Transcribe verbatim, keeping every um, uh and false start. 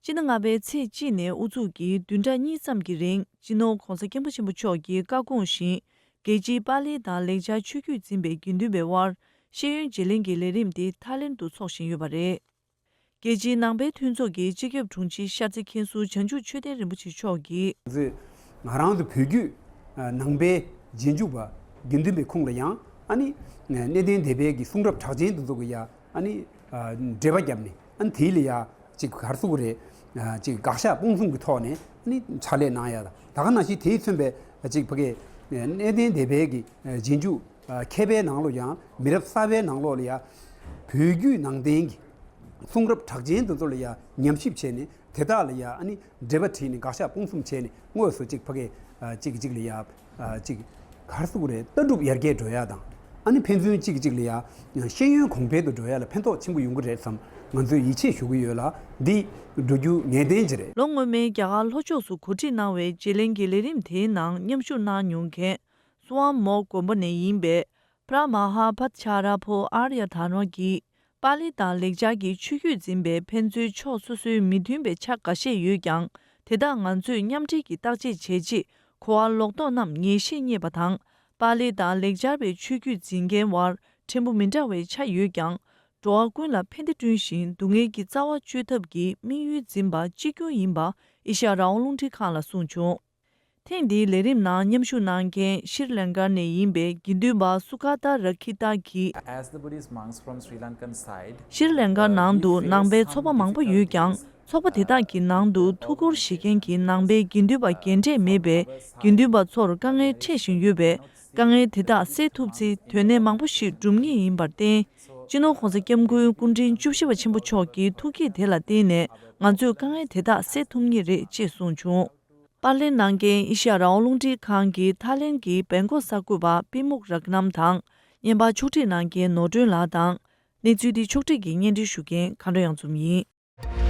སྤྱི་ཟླ་ལྔ་པའི་ཚེས་གཅིག་ནས་ཨུ་ཚུགས་ཀྱིས་བདུན་ཕྲག་གཉིས་ཙམ་གྱི་རིང་སྤྱི་ནོར་༧གོང་ས་༧སྐྱབས་མགོན་ཆེན་པོ་མཆོག་གི་བཀའ་དགོངས་བཞིན་རྒྱལ་སྤྱིའི་པཱ་ལི་དང་ལེགས་སྦྱར་ཆོས་བརྒྱུད་འཛིན་པའི་དགེ་འདུན་པའི་དབར་ཤེས་ཡོན་བརྗེ་ལེན་གྱི་ལས་རིམ་དེ་ཐའི་ལེན་དུ་འཚོགས་བཞིན་ཡོད་པ་རེད། རྒྱལ་སྤྱིའི་ནང་པའི་མཐུན་ཚོགས་ཀྱི་སྤྱི་ཁྱབ་དྲུང་ཆེ་ཤར་རྩེ་མཁན་ཟུར་བྱང་ཆུབ་ཆོས་ལྡན་རིན་པོ་ཆེ་མཆོག་གིས། ང་ཚོས་ང་རང་ཚོ་བོད་བརྒྱུད་ནང་པའི་རྗེས་འཇུག་པ་དགེ་འདུན་པའི་ཁོངས་ལ་ཡང་ཨ་ནི་གནས་བརྟན་སྡེ་པའི་གི་གསུང་རབ་གྲགས་ཅན་དེ་ཚོ་གི་ཡ་ཨ་ནི་འགྲེལ་པ་བརྒྱབ་ནས་ཨ་ནི་དེའི་ལ་ཡ་ཅིག་ག་རེ་ཟེར་དགོས་རེད། ཅིག་དགག་བཞག་སྤོང་གསུམ་གྱི་ཐོག་ནས་ཨ་ནི་ཕྱག་ལས་གནང་ཡ་དང་ད་ག་ནང་བཞིན་དེས་མཚོན་པའི་ཅིག་ཕ་གི་གནས་བརྟན་སྡེ་པའི་གི་རྗེས་འཇུག་མཁས་པའི་ནང་ལོགས་ཡང་མི་རབས་གསར་པའི་ནང་ལོགས་ལ་ཡ་བོད་བརྒྱུད་ནང་བསྟན་གྱི་གསུང་རབ་གྲགས་ཅན་དེ་ཚོ་ལ་ཡ་ཉམས་ཞིབ་བྱས་ནས་དེ་དག་ལ་ཡ་ཨ་ནི་འགྲེལ་པ་བྲིས་ནས་དགག་བཞག་སྤོང་གསུམ་བྱས་ནས་དངོས་སུ་གཅིག་ཕ་གི་གཅིག་གཅིག་ལ་ཡ་གཅིག་ག་རེ་ཟེར་དགོས་རེད། ལྟ་གྲུབ་ཡར་རྒྱས་འགྲོ་ཡ་དང་ཨ་ནི་ཕན་ཚུན་གཅིག་གཅིག་ལ་ཡ་ཤེས་ཡོན་གོང་འཕེལ་དུ་འགྲོ་ཡ་ལ་ཕན་ཐོགས་ཆེན་པོ་ཡོང་གི་རེད་བསམ་ང་ཚོས་ཡིད་ཆེས་ཞུ་གི་ཡོད་ལ་འདི་འགྲོ་རྒྱུ་ངེས་གཏན་ཅིག་རེད། ལོ་སྔོན་མའི་རྒྱ་གར་ལྷོ་ཕྱོགས་སུ་གོ་སྒྲིག་གནང་བའི་བརྗེ་ལེན་གྱི་ལས་རིམ་དེའི་ནང་མཉམ་ཞུགས་གནང་མྱོང་མཁན་སུ་ཝམ་མོག་དགོན་པ་ནས་ཡིན་པའི་བྷྲ་མ་ཧ་བྷ་ཏ་ཆ་ར་ཕོ་ཨཱརྱ་དྷརྨ་གྱིས། པཱ་ལི་དང་ལེགས་སྦྱར་གྱི་ཆོས་བརྒྱུད་འཛིན་པའི་ཕན་ཚུན་ཕྱོགས་སོ་སོའི་མི་མཐུན་པའི་ཆ་འགའ་ཤས་ཡོད་ཀྱང་། དེ་དག་ང་ཚོས་མཉམ་འབྲེལ་གྱིས་བརྟག་དཔྱད་བྱས་རྗེས་གོ་བ་ལོག་རྟོག་རྣམས་ངེས་ཤེས་རྙེད་པ་དང་། པཱ་ལི་དང་ལེགས་སྦྱར་བའི་ཆོས་བརྒྱུད་འཛིན་མཁན་དབར་ཕྲན་བུ་མི་འདྲ་བའི་ཆ་ཡོད་ཀྱང་། འགྲོ་བ་ཀུན་ལ་ཕན་བདེ་བསྐྲུན་ཞིང་སྡུག་བསྔལ་གྱི་རྩ་བ་གཅོད་ཐབས་ཀྱི་དམིགས་ཡུལ་འཛིན་པ་གཅིག་གྱུར་ཡིན་པ་ཨེ་ཤ་ཡ་རང་དབང་རླུང་འཕྲིན་ཁང་ལ་གསུངས་བྱུང་། ཐེངས་འདིའི་ལས་རིམ་ནང་མཉམ་ཞུགས་གནང་མཁན་ཤྲི་ལང་ཀ་ནས་ཡིན་པའི་དགེ་འདུན་པ་སུ་ཁ་ཏ་ར་ཁི་ཏ་གིས། As the Buddhist monks from Sri Lankan side, ཤྲི་ལང་ཀ་ནང་དུ་ནང་པའི་ཚོགས་པ་མང་པོ་ཡོད་ཀྱང་། ཚོགས་པ་དེ་དག་གི་ནང་དུ་ཐུགས་ཁུར་བཞེས་མཁན་གྱི་ནང་པའི་དགེ་འདུན་པ་རྒན་གྲས་མེད་པས། དགེ་འདུན་པ་ཚོར་དཀའ་ངལ་འཕྲད་བཞིན་ཡོད་པས། དཀའ་ངལ་དེ་དག་སེལ་ཐུབ་ཚེ་དོན་གནད་མང་པོ་ཞིག་འགྲུབ་ངེས་ཡིན་པར་བརྟེན། སྤྱི་ནོར་༧གོང་ས་༧སྐྱབས་མགོན་སྐུ་ཕྲེང་བཅུ་བཞི་པ་ཆེན་པོ་མཆོག་གི་ཐུགས་བསྐྱེད་དེ་ལ་བརྟེན་ནས་ང་ཚོས་དཀའ་ངལ་དེ་དག་སེལ་ཐུབ་ངེས་རེད་ཅེས་གསུངས་བྱུང་། པར་ལེན་གནང་མཁན་ཨེ་ཤ་ཡ་རང་དབང་རླུང་འཕྲིན་ཁང་གི་ཐའི་ལེན་གྱི་བེང་ཀོག་གསར་འགོད་པ་པི་མུག་རག་ནམ་དང་། བརྙན་པར་ཕྱོགས་སྒྲིག་གནང་མཁན་ནོར་སྒྲོན་ལགས་དང་། གནས་ཚུལ་འདི་ཕྱོགས་སྒྲིག་གིས་སྙན་སྒྲོན་ཞུ་མཁན་མཁའ་འགྲོ་གཡང་འཛོམས་ཡིན།